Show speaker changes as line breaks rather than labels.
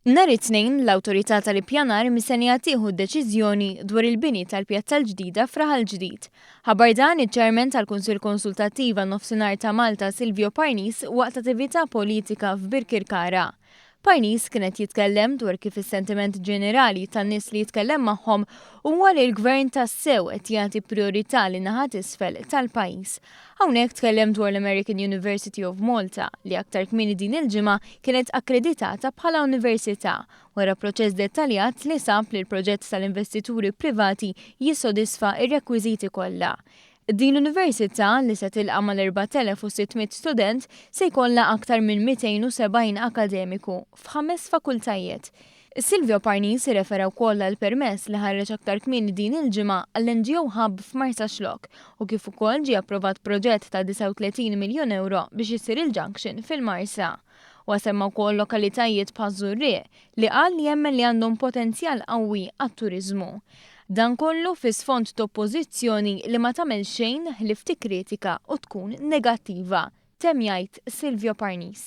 Nhar it-Tnejn, l-Awtorità tal-Ippjanar mistennija tieħu deċiżjoni dwar il-bini tal-pjazza l-ġdida f'Raħal Ġdid. Ħabbar dan iċ-Chairman tal-Kunsill Konsultattiv għan-Nofsinhar ta' Malta Silvio Parnis waqt attività politika f'Birkirkara. Parnis kien qed jitkellem dwar kif is-sentiment ġenerali tan-nies li jitkellem magħhom huwa li l-Gvern tassew qed jagħti prijorità lin-naħa t'isfel tal-pajjiż. Hawnhekk tkellem dwar l-American University of Malta li aktar kmieni din il-ġimgħa kienet akkreditata bħala università wara proċess dettaljat li sab li l-proġett tal-investituri privati jissodisfa r-rekwiżiti kollha. Din l-università, li se tilqa' mal-4,600 student, se jkollha aktar minn 270 akademiku f'ħames fakultajiet. Silvio Parnis irrefera wkoll għall-permess li ħareġ aktar kmieni din il-ġimgħa għall-NGO Hub f'Marsaxlokk u kif ukoll ġie approvat proġett ta' 39 miljun ewro biex isir il-junction fil-Marsa. Huwa semma wkoll lokalitajiet bħaż-Żurrieq li qal li jemmen li għandhom potenzjal qawwi għat-turiżmu. Dan kollu fi sfond t'oppożizzjoni li ma tagħmel xejn ħlief tikkritika u tkun negattiva, temm jgħid Silvio Parnis.